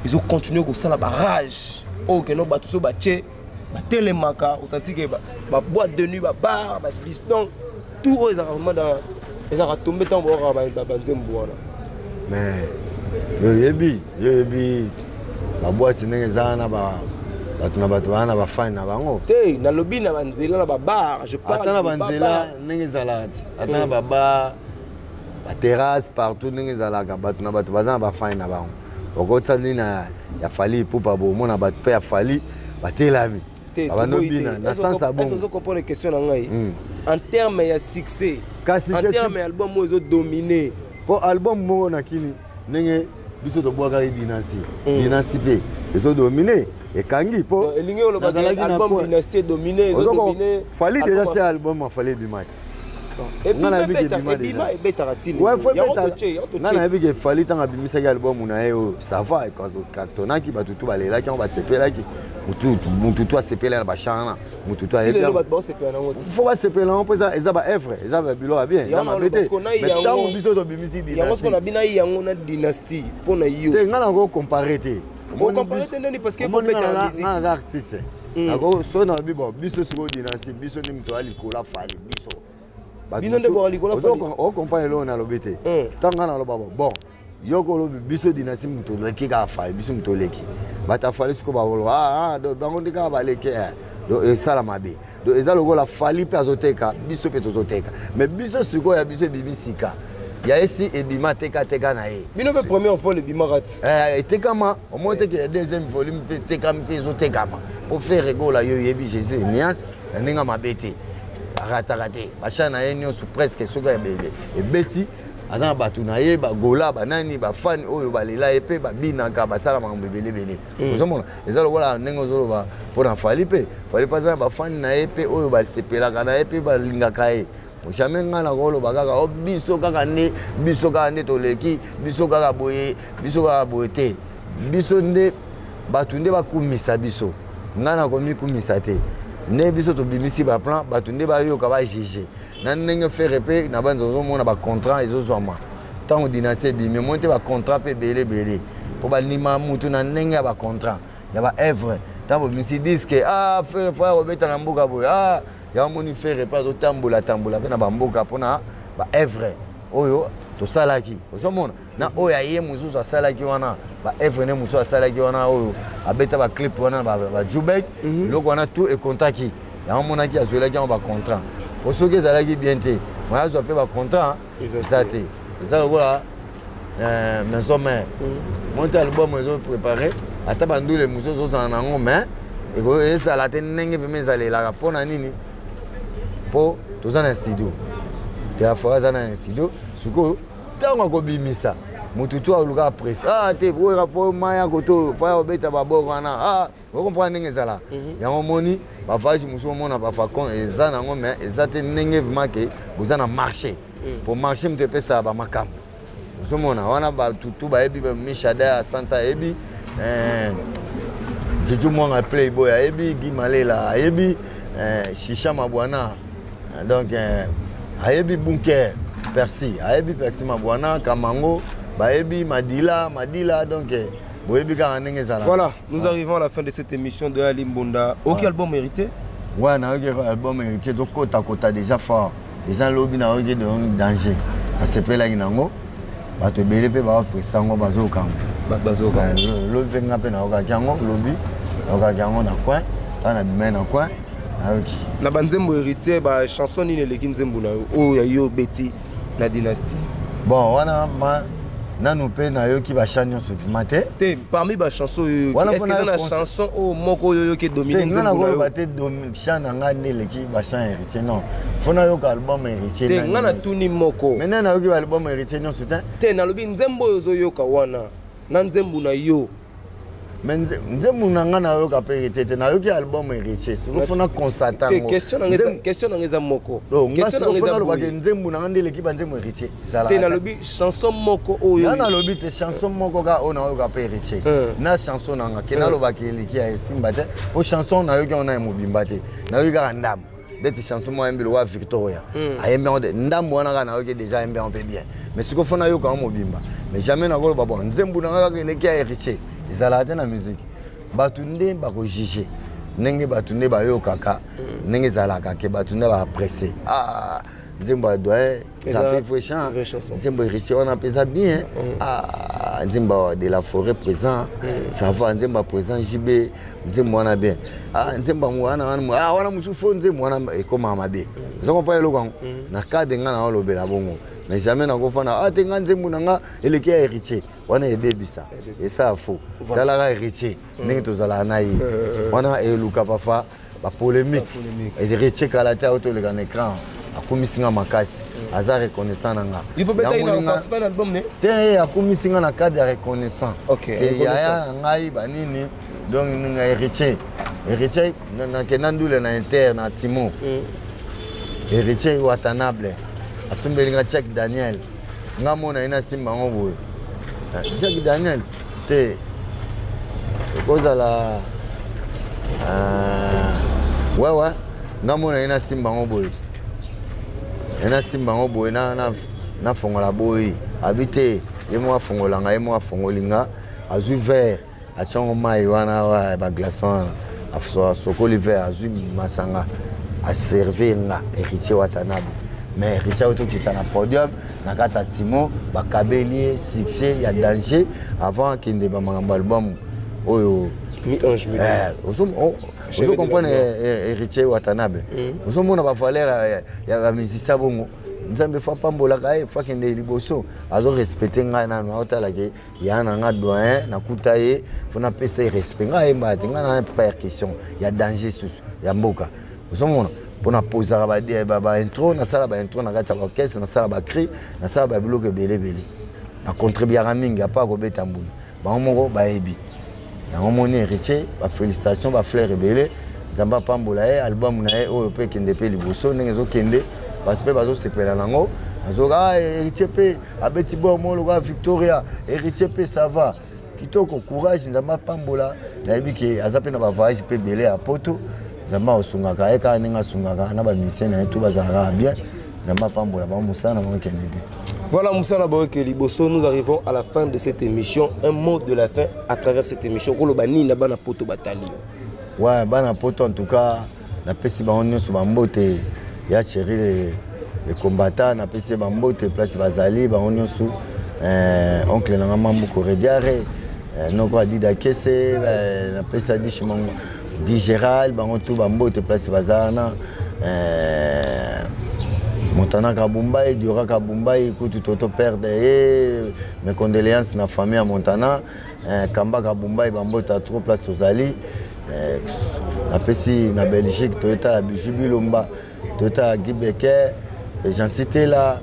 ezocontinue kosala barage, oyo keno bato so batie batelemaka, osanti ke baboîte de nuit, babar, badis, donc tout oyo ezalaka vraiment dans, ezalaka tombe ntango baokaka banzembo wana? Mais yo oyebi baboîte ndenge eza wana, bato na bato baa na bafani na bango. Te, nalobi na banzela, na babar, je parle. Ata na banzela ndenge ezalaka ti, ata na babar, baterrasse, partout ndenge ezalaka, bato na bato baza na bafani na bango. Okotisa nini ya Fally Ipupa, bomona bato mpe ya Fally batelami, babandobina na sens ya bongo. Ozocomprendre question na ngai? En terme ya succès, kasi en terme ya album oyo ezodomine. Mpo album moko na kini, ndenge biso tobwakaki Dynastie, Dynastie mpe ezodomine, ekangi mpo elingi oloba album Dynastie edomine, ezodomine. Fally déjà, se album afali ebimaki. Ebima, ebetaka. Nga nayebi ke Fally, ntango abimisaki album na ye oyo, ça va, cartonnaki, bato tu balelaki yango, basepelaki, mutu tu asepela na bachan wana, mutu tu faut basepela yango mpo eza baœuvre, eza babiloko ya bien, eza mabe te. Mais ntango biso tobimisi Yango na bino yango na Dynastie mpo na yo? Te, nga nango compare te. Ocompare te ndeni? Parce que nga naza artiste, so nalobi bon, biso sikoyo Dynastie, biso nde moto ya likolo afali biso. Bino nde boka likolo. Ocomprendre eloko nalobi te? Ntango nga naloba bon, yo kolobi biso Dynastie moto oleki kaka Fally, biso moto oleki bato afali. Sikoyo bakoloba bango nde kaka baleki. Donc esala mabe. Donc eza lokola Fally mpe azoteka, biso mpe tozoteka, mais biso sikoyo ya biso ebimi sika, ya esi ebima tekateka na ye. Bino mpe première vol ebimaka ti? Etekama. Omoi teke ya deuxième volume mpe etekami, mpe ezotekama po Ferre Gola, yo oyebi Jésus niance na ndenge mabe te, arataka te bachan na ye nyonso presque. Soki ebeti, aza na bato na ye, bagola, banani, bafani oyo balela ye mpe babinaka, basala makambo ebelebele. Ozomona, eza lokola ndenge ozoloba mpo na Fally mpe. Fally mpe aza na bafani na ye mpe oyo basepelaka na ye mpe balingaka ye. Jamais ngai nakoloba kaka o biso kaka nde, biso kaka nde toleki, biso kaka boye, biso kaka boye te. Biso nde bato nde bakumisa biso, ngai nakomikumisa te. Nde biso tobimisi baplan, bato nde bayoka, bajuge na ndenge Ferre mpe na banza. Ozomona bacontrat ezozwama ntango Dynastie ebimi, omoni te bacontrat mpe ebele ebele mpo bandima mutu na ndenge ya bacontrat ya baœuvre. Ntango bobimisi disque, ah, Ferre faut ya kobeta na mboka boye. Ah, yango moni Ferre mpe azotambola tambola mpe na bamboka mpona baœuvre oyo tosalaki. Ozomona na oyo aye mosusu asalaki wana, baœuvre nde mosusu asalaki wana, oyo abeta baclip wana, bajubek, eloko wana tout ekontaki. Yango monaki azwelaki yango bacontrat, po soki ezalaki bien te, moya azwa mpe bacontrat eza te. Eza lokola Maison Mère, monte album ezoprépare, ata bandule mosusu ezozala nango, mais ezala te ndenge pema ezalelaka. Mpo na nini? Mpo toza na studio de la fois, aza na studio sikoyo. Ntango akobimisa, motu to aluka presse, ah te, oyaka faut maya koto, faut ya kobeta babor wana. Ah, ocomprendre ndenge ezala. Yango omoni bavoyage mosusu, omona bafacon eza nango, mais eza te ndenge vraiment ke boza na marché. Po marché moto epesaka bamakambo. Ozomona wana bato tu bayebi Mishada ya Santa, ayebi Juju Mwanga Playboy, ayebi Gi Malela, ayebi Shisha Mabwana, donc ayebi Bunker Percy, ayebi Percy Mabwana Kamango, bayebi Madila Madila. Donc boyebi kaka ndenge ezala. Voilà, nous arrivons à la fin de cette émission de Ali Mbonda. Oki album Héritier? Ouais, nayoki album Héritier, tokotakota déjà fort. Eza lobi, nayoki donc danger, nasepelaki nango. Bato ebele mpe bapresta yango, bazokanga. Bazoka. Lobi mpe nga mpe nayokaki yango, lobi nayokaki yango na coin, ntango nabimai na coin, nayoki. Na banzembo Héritier, bachanson nini eleki nzembo na yo oyo ya yo obeti na Dynastie? Bon, wana ma nanu mpe nayoki bachan nyonso vraiment te. Te, parmi bachanson oyo, est ce que eza na chanson oyo moko oyo oyoki edomine? Nga nzembo na yo? Nakoloba te chan na ngai nde eleki bachan Héritier, non. Faut nayoka album Héritier. Te, nga natuni moko. Maintenant nayoki baalbum Héritier nyonso te. Te, nalobi nzembo oyo ozoyoka wana na nzembo na yo. Mais nzembo na ngai nayoka mpe Héritier te, nayoki album Héritier. Siko faut na constate te yango. Question na nga eza moko. Question na nga eza nalobaki boye. Nzembo na ngai nde eleki banzembo Héritier. Te, nalobi chanson moko oyo. Nga nalobi te chanson moko kaka oyo nayoka mpe Héritier na chanson na nga ke nalobaki eleki ya esimba te, po chanson nayoki yango na ya mobimba te, nayoki kaka ndambo. Ndeti chanson moko ayembi lokola Victoria, ayembi yango ndambo wana kaka nayoki déjà, ayembi yango mpe bien, mais sikoyo faut nayoka yango mobimba. Mais jamais nakoloba bon, nzembo na nga kaka eleki ya Héritier. Ezalaka te na musique. Bato nde bakojuge ndenge bato nde bayokaka, ndenge ezalaka ke bato nde baapprécie. Ah, nzembo ya doyen eza mpe vrai chant, nzembo Héritier wana mpe eza bien. Ah, nzembo de la forêt présent, ça va. Nzembo ya présent JB, nzembo wana bien. Ah, nzembo yango wana wana, ah, wana mosusu faut nzembo wana ekomaka mabe. Oza comprendre eloko yango na cadre nga na olobela bongo, mais jamais nakofanda, ah te, nga nzembo na nga eleki ya Héritier. Wana ebebisa, esala faux. Talaka Héritier ndenge tozalaka na ye wana, eluka parfois bapolémique. Héritier kala te auti oleka na écran, akumisi nga makasi, aza reconnaissant na nga te. Akumisi nga na cadre ya reconnaissant yaya na ngai banini. Donc nga Héritier nakenda ndule na inter na Timo, Héritier Watanabe asombeli nga Jack Daniel. Nga mona ye, nasimba yango boye, Jack Daniel te, ekozala wewe. Nga mona ye, nasimba yango boye, ye nasimba yango boye, nafongola boye, abi te, ye moko afongolanga, ye moko afongoli nga, azwi verre, atiango mai wana, baglaçon wana, asokoli verre, azwi masanga, aservir nga. Héritier Watanabe, mais Héritier oyo tokita na podium na kati ya Timo, bakabeli ye succès ya danger avant akende bamakambo album oyo. Ozo comprendre Héritier Watanabe, ozomona bavaleur ya bamusicien bongo. Nzambe fo apambolaka ye, fo akende liboso. Azorespecte ngai nano, aotalake ya na nga doyen, nakuta ye, fo napesa ye respect. Ngai ayembaka te, ngai na percussion ya danger susu ya mboka. Ozomona, mpo napozaka baintro, nasala baintro na kati ya baorchestre, nasala bacri, nasala babiloko ebele ebele, nacontribuaka mingi apa kobeta mbula. Bango moko bayebi yango. Moni Héritier, bafélicitation, bafleur ebele. Nzambe apambola ye. Album na ye oyo mpe ekende mpe liboso ndenge ezokende, bato mpe bazosepela nango. Azoka ah, Héritier mpe abeti bor moko lokola Victoria. Héritier mpe ça va, kitoko, courage, Nzambe apambola. Nayebi ke aza mpe na bavoyage mpe ebele ya poto. Nzambe asungaka ye kaka ndenge asungaka na bamusicien na ye to bazalaka bien. Nzambe apambola bango, mosala na bango ekende bien. Voilà, Moussa Laboke Liboso, nous arrivons à la fin de cette émission. Un mot de la fin à travers cette émission. Koloba nini na bana poto batali? Ouais, bana poto, en tout cas, napesi bango nyonso bambote ya chéri le combattant. Napesi bambote place bazali bango nyonso. Oncle nanga Mambuko Rediare, noko Adida Kese, napesi Adishi Mango Guy Gérald, bango tu bambote place baza wana. Montana Kabumbai, Diora Kabumbai, kutu toto perdre ye, mes condoléances na famille ya Montana. Kamba Kabumbai, bambota trop place ozali. Napesi na Belgique, toyota ya Biju Bilomba, toyota ya Guy Becker, Jansi Tela,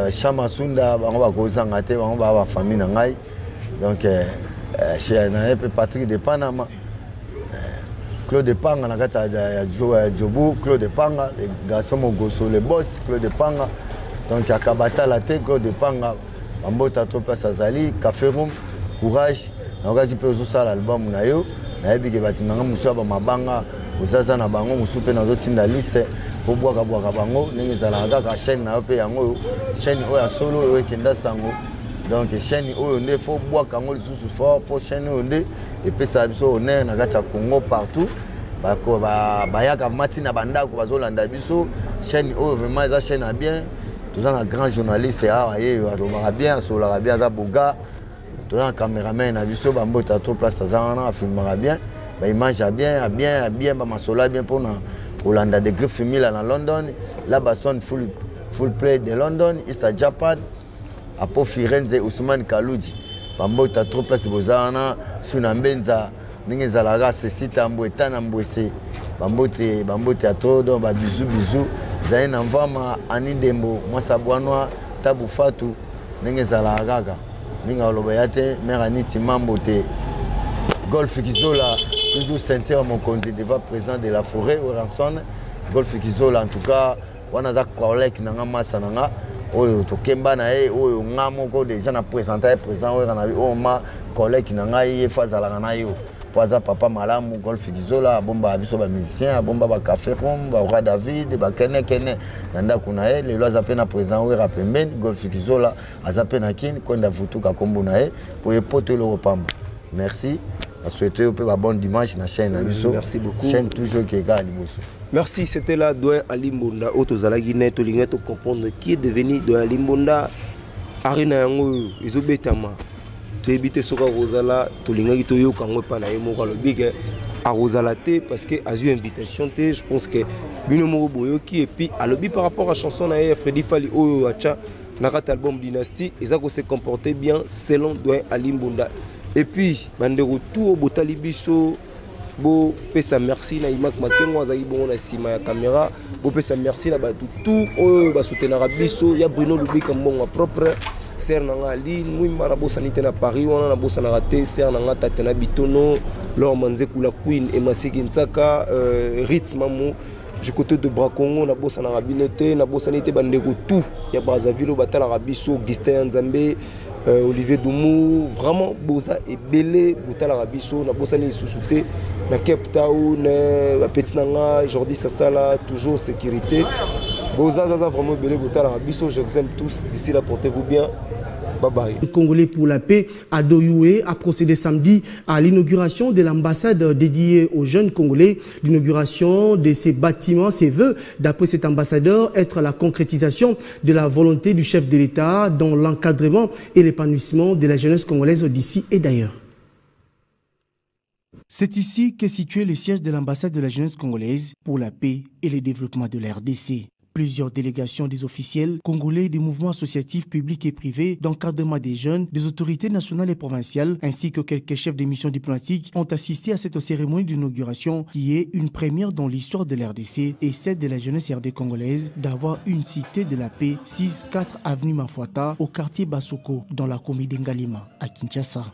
Chama Sunda, bango bakozanga te, bango baa bafamille na ngai. Donc na ye mpe Patrick de Panama, Claude Panga na kati ya Jobu, Claude Panga, le garçon Mogoso, le boss Claude Panga. Donc akabatala te Claude Panga, bambota to place azali. Café Room, courage, nakokaki mpe ozosala album na yo. Nayebi ke bato nanga mosusu ya bamabanga ozaza na bango, mosusu mpe nazotinda liste mpo bwakabwaka bango ndenge ezalaka kaka. Chaîne na yo mpe yango oyo, chaîne oyo ya solo oyo ekenda sango. Donc chaîne oyo nde fo bwaka yango lisusu fort, mpo chaîne oyo nde epesaka biso honneur na kati ya Congo partout. Bayaka mati na bandako, bazolanda biso. Chaîne oyo vraiment eza chaîne ya bien. Toza na grand journaliste awa, ye alobaka bien, asololaka bien, aza boga. Toza na cameraman na biso, bambota to place aza wana, afilmaka bien, baimage ya bien, ya bien, ya bien, bamasolo ya bien mpona kolanda. De Griffe Mila na London, Labason full, full play de London, Easter Japan, Apo Firenze, Ousmane Kaluji, bambota trop place boza wana. Suna Mbenza ndenge ezalaka, sesi tambo eta na mbwese, bambote, bambote ya trop. Donc babizu bizu zali na mvama ani Dembo mwasa bwanwa tabu fatu ndenge ezalaka kaka mingi aloba ya te. Mare Aniti Mambo te, Golf Kizola, toujours ceinture mokonzi devant président de la forêt Oranson. Golf Kizola, en tout cas wana aza collègue na nga, masa na nga oyo tokemba na ye, oyo nga moko déjà na présente ye président oyo na oyo ma collègue na ngai. Ye fo azalaka na yo mpo aza papa malamu. Golf Kizola abombaka biso bamusicien, abomba bacafé Rom, baroi David, bakenekene na ndako na ye. Lelo aza mpe na président Wera pembeni. Golf Kizola aza mpe na Kini kwenda vutuka nkombo na ye mpo ye poto eloko pamba. Merci, nasouhaite yo mpe babonne dimanche na chaîne na biso. Merci beaucoup. Chaîne toujours ekeka liboso. Merci, c'était là Doyen Ali Mbonda. Oyo tozalaki ne tolingai to comprendre qui est devenu Doyen Ali Mbonda. Arena yango oyo ezobetama, toyebi te soki akozala. Tolingaki toyoka yango epai na ye moko. Alobi ke akozala te parce que azwi invitation te. Je pense que bino moko boyoki. Et puis alobi par rapport à chanson na ye ya Freddy Fali oyo atya na kati album Dynastie, eza kose comporter bien selon Doyen Ali Mbonda. Et puis bandeko tu oyo botali biso, bopesa merci na Imak Makengo, azalaki bongo na nsima ya caméra. Bopesa merci na bato tu oyo basoutenaka biso, ya Bruno Lubika, mbongo propre, sere na nga Aline Mwimba, nabosani te na Paris wana, nabosanaka te sere na nga Tatiana Bitono, Lor Manzekula, Queen Emasiki Nsaka, Rit Mamu du côté de Bracongo, nabosanaka bino te. Nabosani te bandeko tout ya Brazzaville oyo batalaka biso, Augustin ya Nzambe, Olivier Dumu, vraiment boza ebele botalaka biso. Nabosani lisusu te na Cape Town, bapeti na nga Jordi Sasala, toujours sécurité. Boza zaza vraiment ebele botalaka biso. Je vous aime tous. D'ici là, portez-vous bien. Bye bye. Congolais pour la paix à Doyoué a procédé samedi à l'inauguration de l'ambassade dédiée aux jeunes Congolais. L'inauguration de ces bâtiments, ses vœux, d'après cet ambassadeur, être la concrétisation de la volonté du chef de l'État dans l'encadrement et l'épanouissement de la jeunesse congolaise d'ici et d'ailleurs. C'est ici qu'est situé le siège de l'ambassade de la jeunesse congolaise pour la paix et le développement de la RDC. Plusieurs délégations des officiels congolais, des mouvements associatifs publics et privés, d'encadrement des jeunes, des autorités nationales et provinciales, ainsi que quelques chefs de missions diplomatiques ont assisté à cette cérémonie d'inauguration qui est une première dans l'histoire de la RDC et celle de la jeunesse RD congolaise d'avoir une cité de la paix, 6-4 avenue Mafuata, au quartier Basoko, dans la commune d'Ngalima, à Kinshasa.